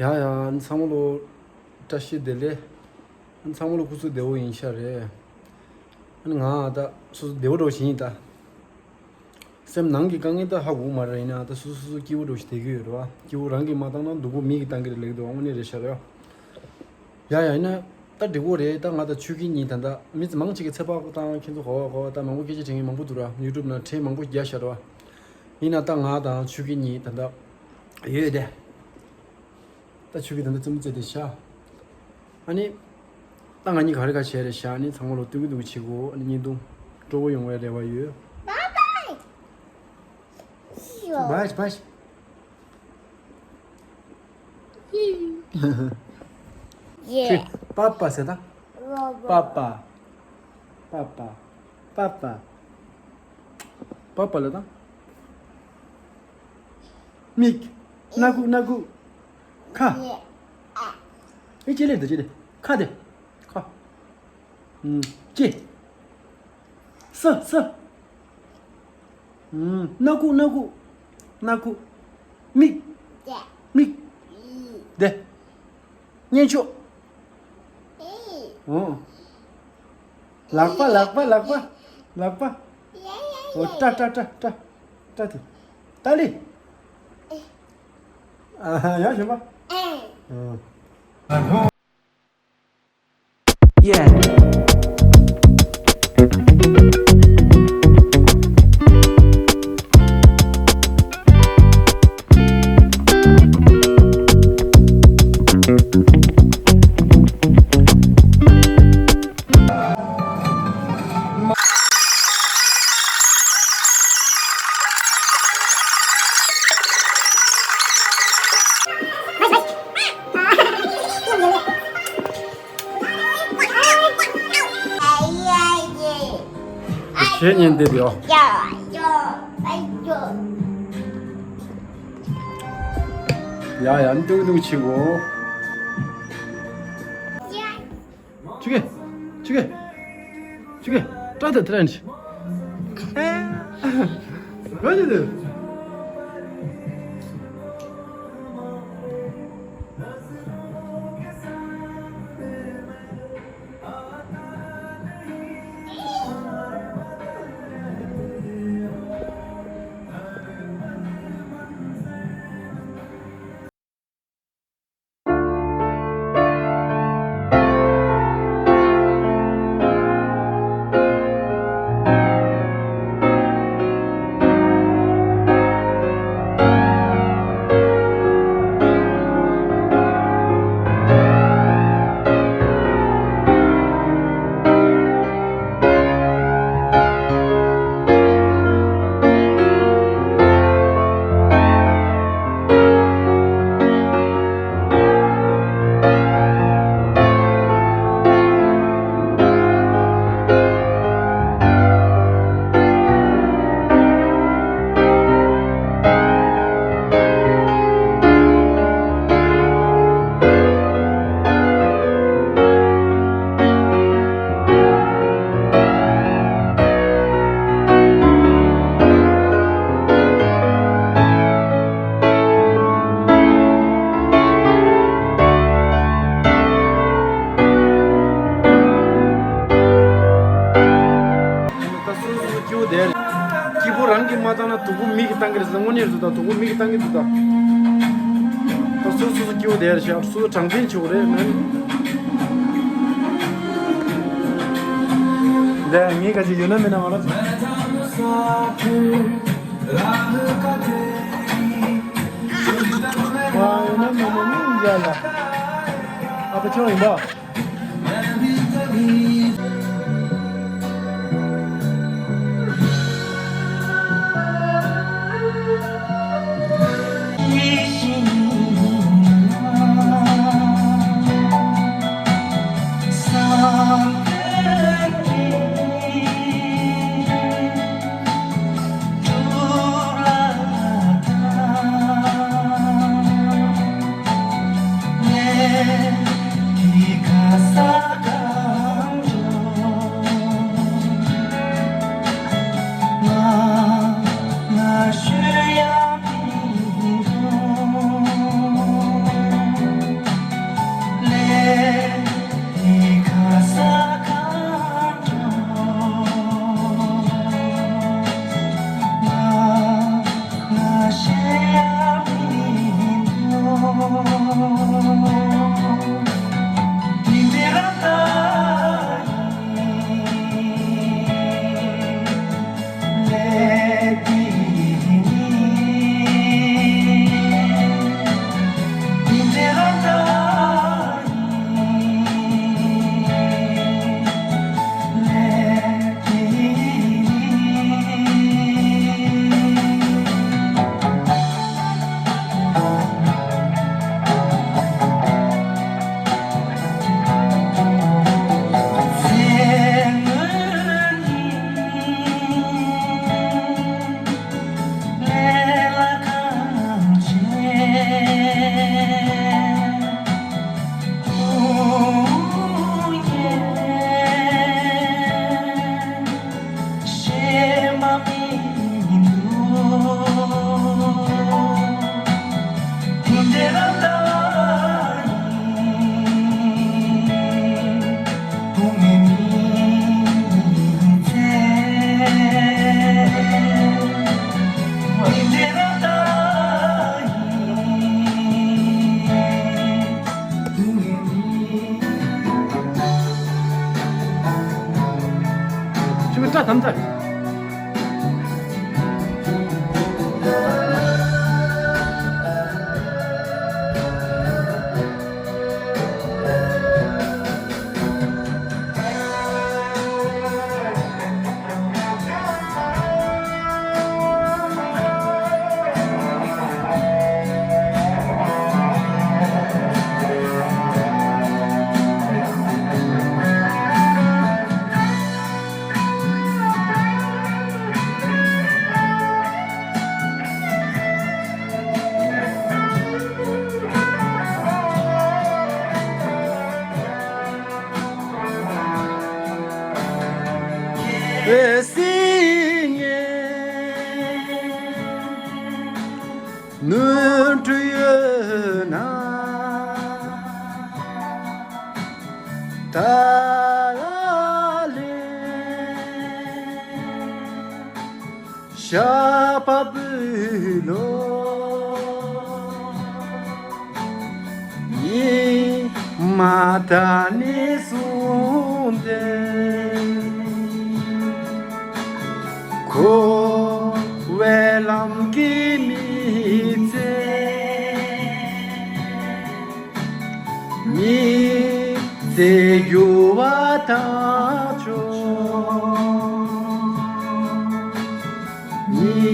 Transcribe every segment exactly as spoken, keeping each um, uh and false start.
ཡ་ཡ། ཨ་ནི་ཚང་མ་ལོ་བཀྲ་ཤིས་བདེ་ལེགས། ཨ་ནི་ཚང་མ་ལོ་སྐུ་གཟུགས་བདེ་བོ་ཡིན་ཤག་རེད། ཨ་ནི་ང་ད་སོ་སོ་བདེ་བོ་འདྲ་བོ་ཞིག་ཡིན་ད། སེམས་ནང་གི་དཀའ་ངལ་ད་ཧ་གོ་གི་མ་རེད། ཡིན་ན་ད་སོ་སོ་སོ་སོ་སྐྱིད་པོ་འདྲ་བོ་ཞིག་བསྡད་ཀྱི་ཡོད་རེད་བ། སྐྱིད་པོ་རང་གིས་མ་བཏང་ན་སྡུག་པོ་མི་གིས་བཏང་གི་རེད་ལབ་ཀྱི་འདུག་དངོས་གནས་རེད་ཤག་རེད་བ། ཡ་ཡ། ཡིན་ན་ད་འགྲིག་གི་རེད། ད་ང་དང་ཆོས་སྐྱིད་གཉིས་ད་ལྟ་མི་ཚོ་མང་ཆེ་གིས་ཚོད་དཔག་དང་ཁྱེད་ཚོ་གོ་བ་གོ་བ་ད་མང་པོ་སྐད་ཆ་དྲན་མཁན་མང་པོ་འདུག་ར། ཡུ་ཊུབ་ནང་ཕྲན་མང་པོ་རྒྱག་ཤག་རེད་བ། ཡིན་ན་ད་ང་དང་ཆོས་སྐྱིད་གཉིས་ད་ལྟ་ཡོད་དེ། ད་ཆོས་སྐྱིད་ད་ལྟ་རྩེད་མོ་རྩེ་བསྡད་ཤག་ཨ་ནི་ད་ང་གཉིས་ག་རེ་ག་བྱས་རེད་ཤག་ཨ་ནི་ཚང་མ་ལོ་སྟོན་གི་འདུག་བྱེད་དགོས། ཨ་ནི་བརྙན་ཐུང་སྤྲོ་པོ་ཡོང་བའི་རེ་བ་ཡོད། བཱའི་བཱའི། ཁྱོད་པ་པ་ཟེར་ད། པ་པ། པ་པ། པ་པ། པ་པ་ལ་ད། མིག་སྣ་ཁུག་སྣ་ཁུག་ཁ། ཨེ་ཅི་ལེ་འདི་ཅི་ལེ། ཁ་དེ། ཁ། ཨུམ། ལྕེ། ས་ས། ཨུམ། སྣ་ཁུག་སྣ་ཁུག་སྣ་ཁུག་མིག་མིག་དེ། སྙན་ཆོག་ཨོ། ལག་པ་ལག་པ་ལག་པ་ལག་པ། ཨོ། སྐྲ་སྐྲ་སྐྲ་སྐྲ་སྐྲ་དེ། ཏ་ལི། ཨ་ཡ་གཞན་པ། ཨ། Yeah. བྱས་ཉན་བསྡད་པའི་ཨོ། ཡ་ཡ། ཏུག་ཏུག་བྱེད་དགོས། ཆི་གེ། ཆི་གེ། ཆི་གེ། སྐྲ་དེ་ཐལ་ནི། ག་ཅི་དེ། ད་སོ་སོ་སོ་སྐྱིད་པོ་བསྡད། སྐྱིད་པོ་རང་གིས་མ་བཏང་ན་སྡུག་པོ་མི་གིས་བཏང་གི་རེད་ཟེར། དངོས་གནས་རེད་འདུག་ད། སྡུག་པོ་མི་གིས་བཏང་གི་འདུག་ད། ད་སོ་སོ་སོ་སྐྱིད་པོ་བསྡད་རེད་ཤག་སོ་སོ་དྲང་བདེན་བྱེད་དགོས་རེད་མེན། འདི་ངས་ག་ཅིག་ཡོད་ན་མེད་ན་མ་ལབ། ཨ་ཡོད་ན་མེད་ན་མི་ཡ་ལ། ཨ་ཕ་ཆོ་ཡིན་པ། ཆུ་བོ་སྐྲ་དམ་ཚར། ནོར་འཁྲུལ་ཡོད་ན་ད་ལ་ལས། ཤ་པ་བུ་ལོ། ཉི་མ་ད་ནས་བཟུང་སྟེ། འཁོར་བའི་ལམ་གྱི་མི་ཚེ། མི་ཚེ་རྒྱུ་བ་དང་ཆོག་ཉི་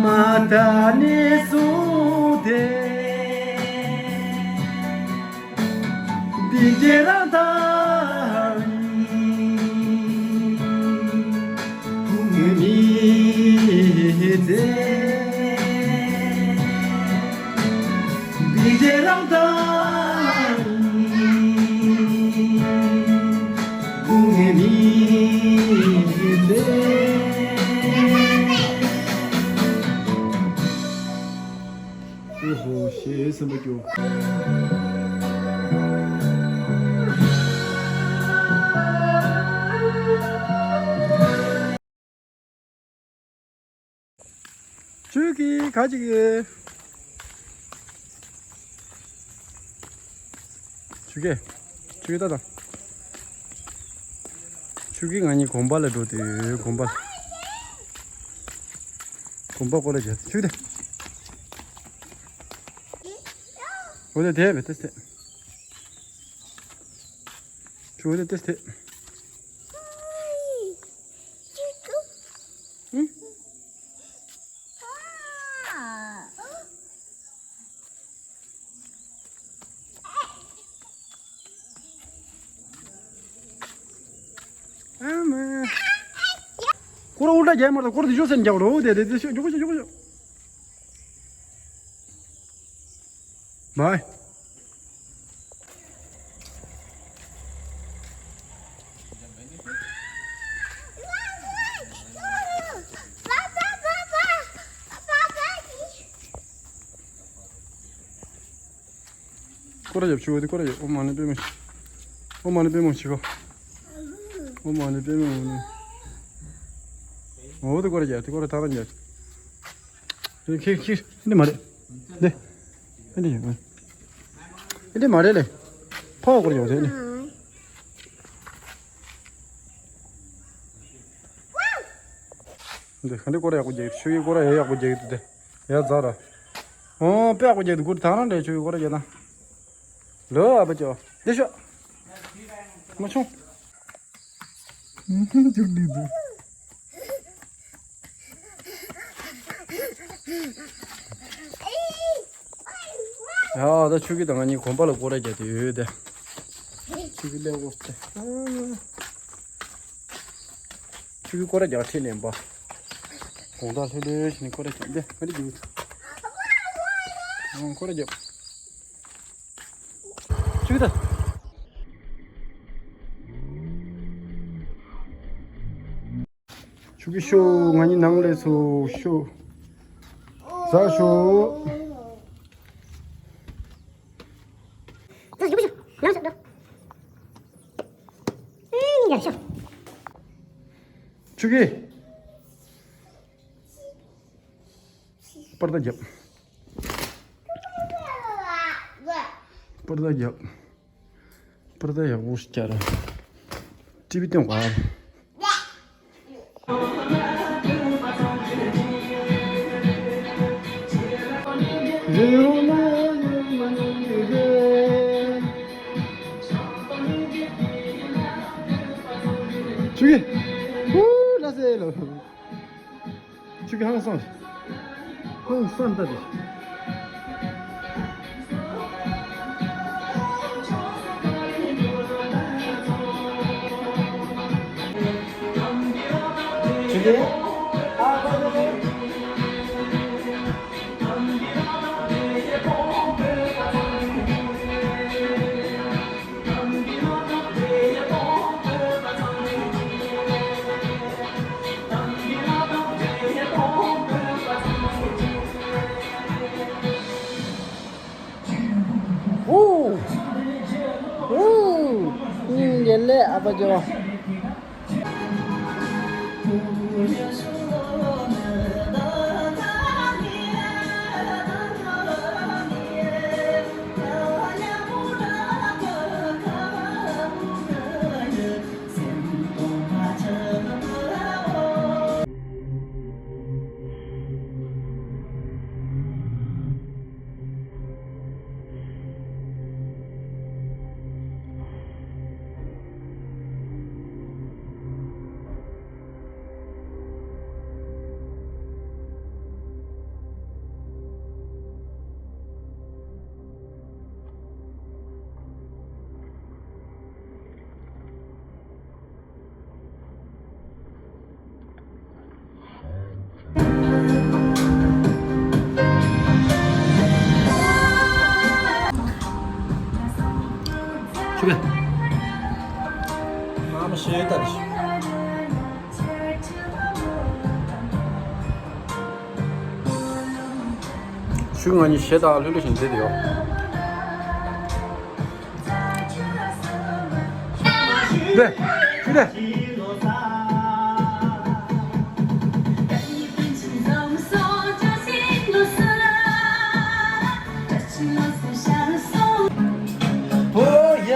མ་ད་ནས་བཟུང་སྟེ། འདི་རྗེས་རང་དང་། ཨོ་ཧོ། ཞེས་སེམས་པ་སྐྱོ། ཁྱོད་ཀྱིས་ག་ཅིག་གིས། ཆུ་སྐྱེས། ཆུ་སྐྱེས་ལྟ་དང་། ཆུ་སྐྱེས་ང་གཉིས་དགོན་པ་ལ་འགྲོ་དུས་དགོན་པ་ལ། དགོན་པ་སྐོར་ར་བྱས། ཆུ་སྐྱེས་དེ། འོ་དེ་དེ་མེད་དེ་དེ། ཆུ་སྐྱེས་དེ་དེ། ཨང་། ཨ་མ། སྐོར་ར་ཨུལ་ཊ་རྒྱག་མ་རེད། སྐོར་ར་དེ་ཤོག་སེ་རྒྱག་རོགས། དེ་དེ་དེ་ཤོག་མགྱོགས་པོ་ཤོག་མགྱོགས་པོ་ཤོག་བཱའི། སྐོར་ར་རྒྱབ། ཆུ་བོ་དེ་སྐོར་ར་རྒྱབ། ཨོཾ་མ་ཎི་པདྨེ། ཨོཾ་མ་ཎི་པདྨེ་ཤི་ཁོ། ཨོཾ་མ་ཎི་པདྨེ་ཧཱུྃ། འོ་དེ་སྐོར་ར་རྒྱབ། དེ་སྐོར་ར་ཐག་རིང་རྒྱབ། ཁྱེར་ཁྱེར། འདི་མ་རེད། འདི། འདི་ཡིན། འདི་མ་རེད་ལེ། ཕ་བ་སྐོར་ར་རྒྱབ་དེ་ནི། འདི་ག་འདྲ་སྐོར་ར་ཡག་པོ་རྒྱག་གི། ཆུ་ཡི་སྐོར་ར་ཡག་ཡག་པོ་རྒྱག་གི་འདུག་དེ། ཡ་ཛ་ར། ཨོ་དཔེ་ཡག་པོ་རྒྱག་འདུག་ཁོ་རང་རེད། ཆུ་ཡི་སྐོར་ར་རྒྱག་ན། ལོ་ཨ་ཕ་ཅོ། འདི་ཤོག་མ་ཆུང་། ཅུག་ལི་འདུག་ཡ་ད་ཆུ་སྐྱེས་དང་ང་གཉིས་དགོན་པ་ལ་སྐོར་ར་རྒྱག་དུས་ཡོད་དེ། ཆུ་སྐྱེས་ཀླད་ཀོར་དེ། ཆུ་སྐྱེས་སྐོར་ར་རྒྱག་ཁྲིད་ནས་འབའ། དགོང་དག་ལྷོད་ལྷོད་བྱས་ནས་སྐོར་ར་རྒྱག་འདི་ག་རེ་རྒྱུག་ཐུབ། ཨང་། སྐོར་ར་རྒྱབ། ཆུ་གི་ད། ཆུ་གི་ཤོ། ང་གཉིས་ནང་ལས་སུ་ཤོ། ཟ་ཤོ། ཟ་ཤོ། ཤོ། ནང་ཤོ། ཨེ། ཡར་ཤོ། ཆུ་གི། པར་ད་རྒྱབ། པར་ད་རྒྱབ། པར་ད་ཡག་པོ་ཞིག་རྒྱག་ར། ཊི་ཝི་སྟོན་ག། ཆུ་གི། ཧུ། ལ་སེ་ལོ། ཆུ་གི་ཧང་སང་། ཧང་སང་ད་དེ། ཆུ་གི། ཨུ། ཨུ། ཨུ། ཡེ་ལེ་ཨ་ཕ་ཇོ། ཆུ་གི། ཨ་མ་ཤེས་ད་རེད། ཆུ་གི། ང་གཉིས་གཞས་དང་ལྷོད་ལྷོད་བཞིན་བསྡད་དེ་ཡོད། ལེ། ཆུ་ལེ། ཨོ་ཡ།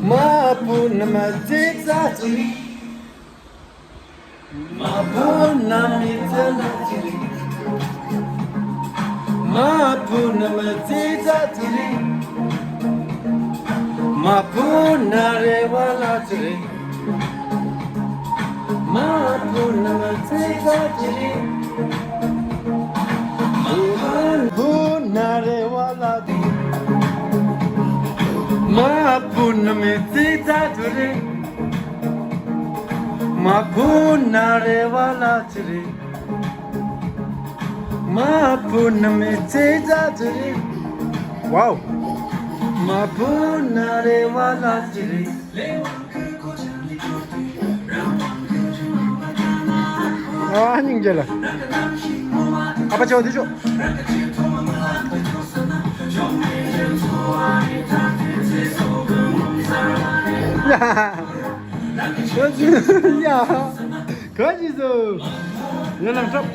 མ་བུ་ནི་མ་ཙི་ཙ་ཙི། མ་བུ་ན་མི་ཙི་ན་ཙི་རི། མ་བུ་ན་མི་ཙི་ཙ་ཙི་རི། མ་བུ་ན་རེ་བ་ལ་ཙི་རི། མ་བུ་ན་མི་ཙི་ཙ་ཙི་རི། མ་བུ་ན་རེ་བ་ལ་ཙི་རི། མ་བུ་ན་མི་ཙི་ཙ་ཙི་རི། མ་བུ་ན་རེ་བ་ལ་ཙི་རི། མ་བུ་ན་མི་ཙི་ཙ་ཙི་རི། ཝའོ། མ་བུ་ན་རེ་བ་ལ་ཙི་རི། ཨ་སྙིང་རྗེ་ལ། ཨ་ཕ་ཆེ་བ་དེ་ཤོག། ཡ། ཡ། ག་ཅི་སོ། ཡ་ལང་ཁྲབ།